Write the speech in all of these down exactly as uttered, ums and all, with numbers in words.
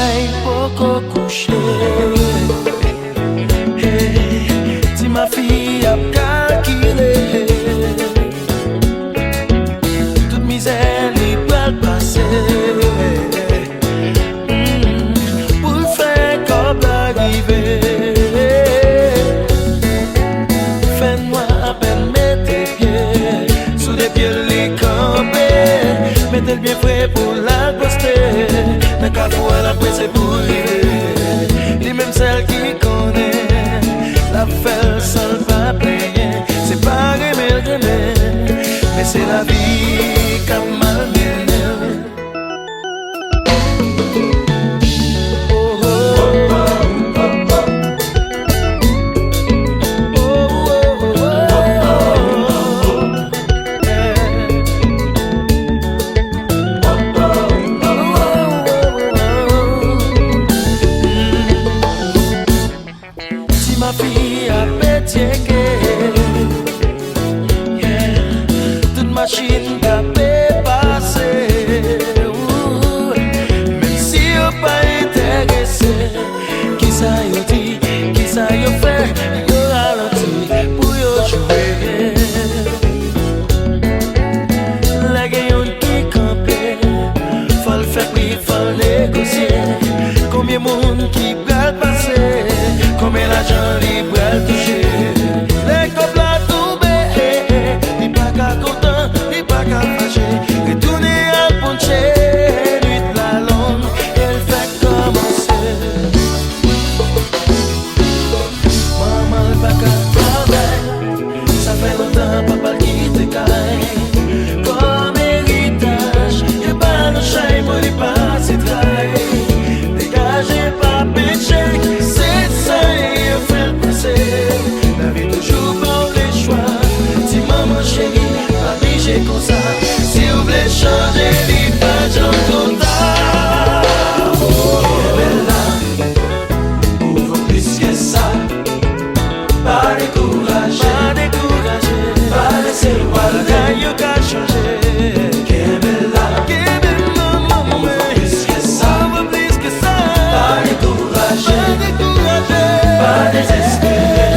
Ay poko kouche. Hey, ti mafi ap kalkile tout mizè li pral pase. Mm, pou l fè kòb la rive. Fè nwa apèn mete pye sou de pye li kanpe. Mete l byen fre pou l al poste. Nan kafou a l ap prese pou rive. Li menm sèl ki konnen. L ap fè l san l pa plenyen. Se pa renmen l renmen, men se lavi k ap malmennen l. Ti mafi ap etyeke. Yeah. Tout machin k ap pase. Ooh. Menm si yo pa enterese, kisa yo di, kisa yo fè, yo ralanti pou yo jwe. Lè gen youn ki kanpe, fò l fè pri, fò l negosye. Konbyen moun ki pral pase, konbyen lajan li pral touche. Lè kòb la tonbe, li pa ka kontan, li pa ka fache. Retounen al ponche, nwit la long, e l fèk kòmanse. Manman l pa ka travay, sa fè lontan papa l kite kay. Kòm eritaj, yo ba nou chay pou li pase tray. Degaje pa peche, se sa yo fè l panse. Lavi toujou ba w lechwa, ti manman cheri, pa blije konsa. Si w vle chanje, li pa janm twò ta. Kenbe la, ou vo plis ke sa. Pa dekouraje, pa dekouraje, pa lese l pale. Bagay yo ka chanje. Kenbe la, kenbe la, manman mwen. Ou vo plis ke sa, ou vo plis ke sa. Pa dekouraje, pa dekouraje, pa dezespere.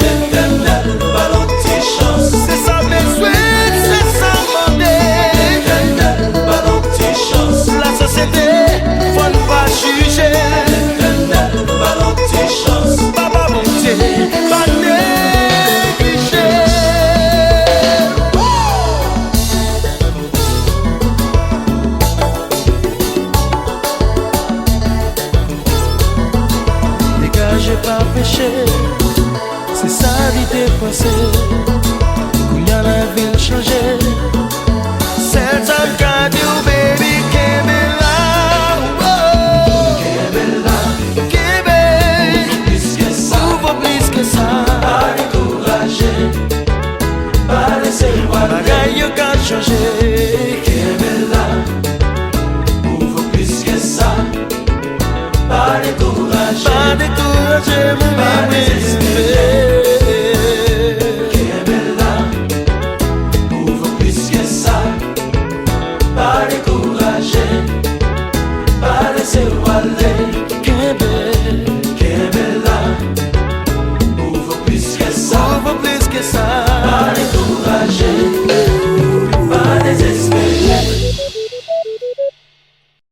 Letènèl ba nou ti chans. Se sa m bezwen, se sa m mande. Letènèl ba nou ti chans. Lasosyete, fò n pa jije. Letènèl ba nou ti chans. Papa Bondye, pa neglije. Degaje pa peche, se sa li te panse. Kounye a lavi l chanje. Sèl sa m ka di w, baby, kenbe la. Oh. Kenbe la. Kenbe. Ou vo plis ke sa. Ou vo plis ke sa. Pa dekouraje. Pa lese l pale. Bagay yo ka chanje. Kenbe la. Ou vo plis ke sa. Pa dekouraje. Pa dekouraje, mon bebe. Pa dezespere. Kenbe la. Ou vo plis ke sa. Pa dekouraje. Pa lese l